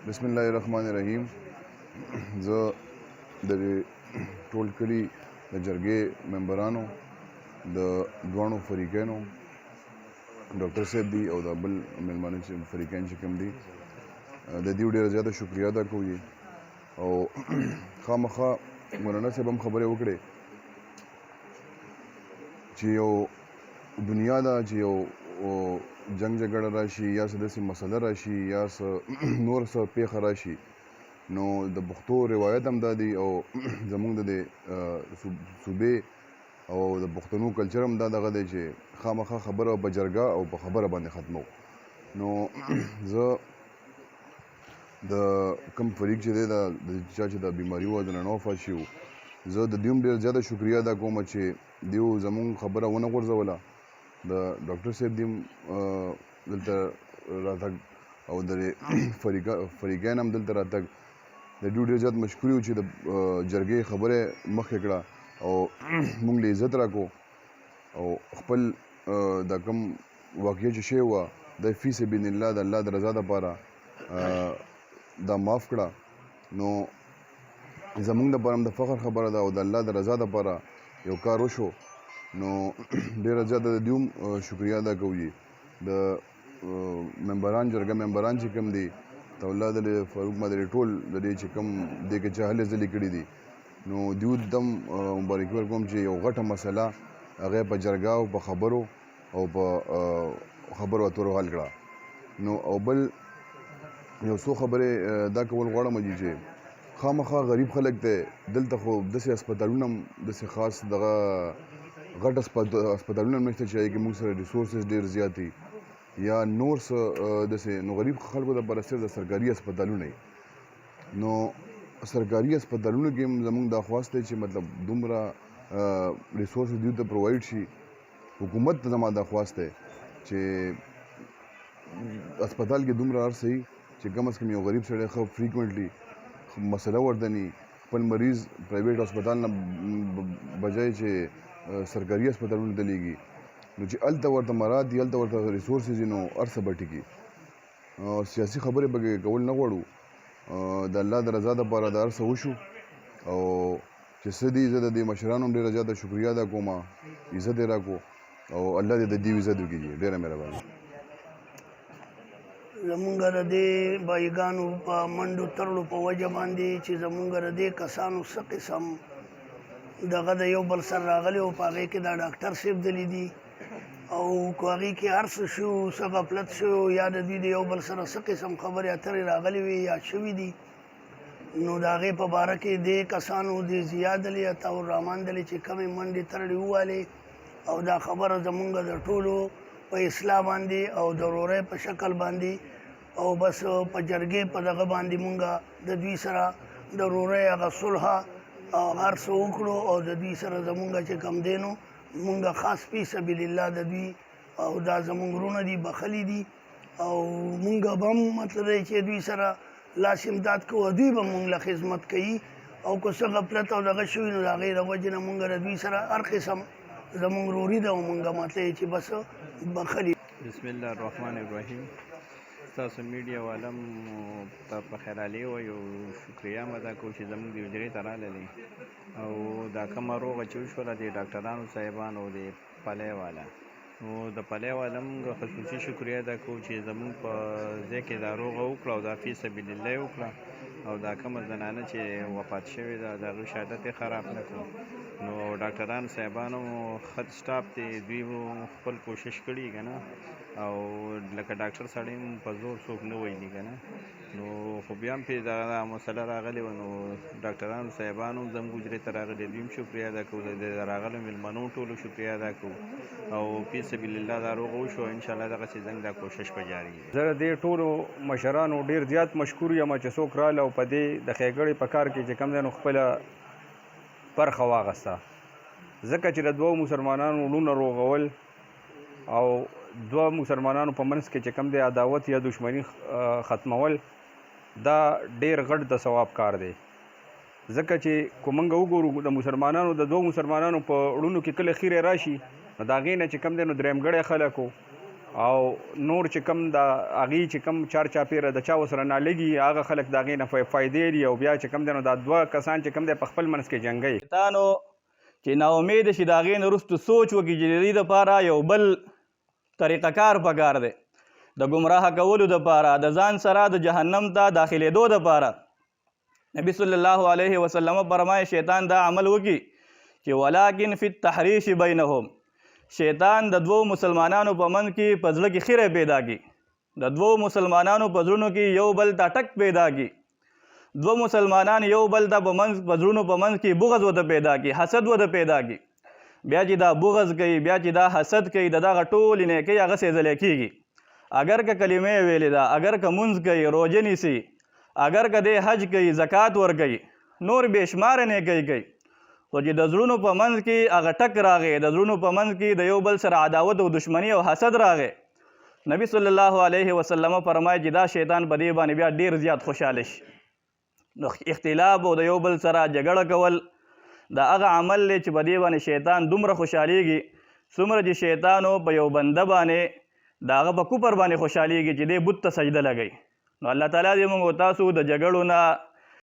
بسم الله الرحمن الرحیم. زه د ټول کلي د جرګې ممبرانو، د دواړو فریقینو، ډاکټر صاحب دی او د بل مېلمانه چې فریقین چې کوم دي، د دې ډېره زیاته شکریه ادا کوو. او خامخا مولانا صاحب هم خبرې وکړې چې یو دنیا ده چې یو جنگ جګړه راشي یا څه داسې مسله راشي یا څه نور څه پېښه راشي، نو د پښتو روایت هم دا دی او زمونږ د دې صوبې او د پښتنو کلچر هم دا دغه دی چې خامخا خبره په جرګه او په خبره باندې ختمو. نو زه د کوم فریق چې دی، د چا چې د بیماري وه، د ننه وفات شوي وو، زه د دوی هم ډېره زیاته شکریه ادا کوم چې دیو زمونږ خبره ونه غورځوله. د ډاکټر صاحب دیم دلته راتګ او د فریقین هم دلته راتګ، د دوی ډېر زیات مشکور یو چې د جرګې خبره مخکې کړه او مونږ له عزت راکو او خپل دا کوم واقعه چې شوې وه، د فی سبیل الله، د الله د رضا دپاره دا معاف کړه. نو زمونږ دپاره هم د فخر خبره ده او د الله د رضا دپاره یو کار وشو، نو ډېره زیاته د دوی هم شکریه ادا کوو جي. د ممبران جرګه ممبران چې کوم دي، الله د فاروق مدري، ټول د دې چې کوم دې کې چې هلې ځلې کړي دي، نو دیو دم مبارکي ورکوم چې یو غټه مسله هغه په جرګه او په خبرو او په خبرو اترو حل کړه. نو او بل یو څو خبرې دا کول غواړم جي چې خامخا غریب خلک ته دلته خو داسې هسپتالونه هم داسې خاص دغه غټ هسپتالونه هم نشته چې هغې کې موږ سره ریسورسز ډېر زیات وي یا نور څه داسې. نو غریب خلکو دپاره صرف د سرکاري هسپتالونه وي. نو سرکاري هسپتالونو کې هم زموږ دا خواست دی چې مطلب دومره ریسورسز دوی ته پرووایډ شي. حکومت ته زما دا خواست دی چې هسپتال کې دومره هر څه چې کم از کم یو غریب سړی ښه فریکوینټلي مسله ورته نی خپل مریض پرایویټ هسپتال نه بجای چې سرکاري هسپتالونو ته لیږي، نو چې هلته ورته مراد دي، هلته ورته ریسورسز دي، نو هر څه به ټیک. سیاسي خبرې پکې کول نه غواړو. د الله د رضا دپاره د هر څه وشو او چې څه دي، زه د دې مشرانو هم ډېره زیاته شکریه ادا کوم، عزت یې راکړو او الله دې د دې عزت وکړي. ډېره مهرباني. زمونږ د دې بایګانو په منډو ترړو په وجه باندې چې زمونږ د دې کسانو څه قسم دغه د یو بل سره راغلی او په هغې کې دا ډاکټر صاحب دلي دي او که هغې کې هر څه شو، څه غفلت شو یا د دوی د یو بل سره څه قسم خبرې اترې راغلې وي یا شوي دي، نو د هغې په باره کې دې کسانو، دې ضیا دلې، عطاالرحمن دلې چې کومې منډې ترړې ووالې او دا خبره زمونږ د ټولو په اصلاح باندې او د ورورۍ په شکل باندې او بس په جرګې په دغه باندې مونږ د دوی سره د ورورۍ هغه صلح او هر څه وکړو او د دوی سره زمونږ چې کوم دی، نو مونږ خاص فی سبیل الله د دوی او دا زمونږ وروڼه دي، بخښلي دي او مونږ به هم مطلب دی چې دوی سره لاس امداد کوو، دوی به مونږ له خدمت کوي. او که څه غفلت او دغه شوي، نو د هغې د وجې نه مونږ د دوی سره هر قسم زمونږ وروري ده او مونږ مطلب چې بس بخښلي. بسم الله الرحمن الرحیم. تاسو میډیا والا ته په خیرالې وایو، شکریه هم ادا کوو چې زموږ د حجرې ته راللې او دا کومه روغه چې وشوله د ډاکټرانو صاحبانو، د پلی والا، نو د پلی والا موږ خصوصي شکریه ادا کوو چې زموږ په ځای کې دا روغه وکړه او دا فی سبیل الله وکړه او دا کومه زنانه چې وفات شوې ده، د هغې شهادت یې خراب نه کړو. نو ډاکټران صاحبانو ښه سټاف دی، دوی خپل کوشش کړي که نه او لکه ډاکټر سړی هم په زور څوک نه ویلي که نه، نو خو بیا هم پرې دغه مسله راغلې وه. نو ډاکټرانو صاحبانو هم زموږ حجرې ته راغلي، دوی هم شکریه ادا کوو، د راغلو مېلمنو ټولو شکریه ادا کوو او فی سبیل الله دا روغه وشو. انشاءالله دغسې زموږ دا کوشش به جاري وي. زه د دې ټولو مشرانو ډېر زیات مشکور یم چې څوک راله او په دې د ښېګړې په کار کې چې کوم دی نو خپله برخه واغسته، ځکه چې د دوو مسلمانانو وړونه روغول او دوه مسلمانانو په منځ کې چې کوم دی عداوت یا دښمني ختمول، دا ډیر غټ د ثواب کار دی. ځکه چې که موږ وګورو د مسلمانانو، د دوو مسلمانانو په وړونو کې کله خیره راشي، نو د هغې نه چې کوم دی نو درېیمګړی خلکو او نور چې کوم د هغې چې کوم چار چاپېره د چا ورسره نالګي، هغه خلک د هغې نه فایدې لري، او بیا چې کوم دی نو دا دوه کسان چې کوم دی په خپل منځ کې جنګوي. شیطانو چې نا امید شي، د هغې نه وروسته سوچ وکړي چې د دې دپاره یو بل طریقه کار پکار دی د ګمراه کولو دپاره، د ځان سره د جهنم ته داخلېدو دپاره. نبی صلی الله علیه وسلم فرمایي، شیطان دا عمل وکي چې ولکن فی التحریش بینهم، شیطان د دوو مسلمانانو په منځ کې په زړه کې خیره پیدا کی، د دوو مسلمانانو په زړونو کې یو بل ته ټک پیدا کی، دوه مسلمانان یو بل ته په منځ په زړونو په منځ کې بغض وته پیدا کی، حسد وته پیدا کی. بیا چې دا بغض کوي، بیا چې دا حسد کوي، د دغه ټولې نیکۍ هغه سېځلی کېږي. اګر که کلمه یې ویلې ده، اګر که مونځ کوي، روژه نیسي، اګر که دی حج کوي، زکات ورکوي، نور بې شماره نیکۍ کوي، خو چې د زړونو په منځ کې هغه ټک راغی، د زړونو په منځ کې د یو بل سره عداوت او دښمني او حسد راغی، نبی صلی الله علیه وسلم فرمایي چې دا شیطان په دې باندې بیا ډیر زیات خوشاله شي. نو اختلاف او د یو بل سره جګړه کول دا هغه عمل دی چې په دې باندې شیطان دومره خوشحالیږي څومره چې شیطانو په یو بنده باندې د هغه په کفر باندې خوشحالیږي چې دی بت ته سجده لګوي. نو الله تعالی دې موږ او تاسو د جګړو نه،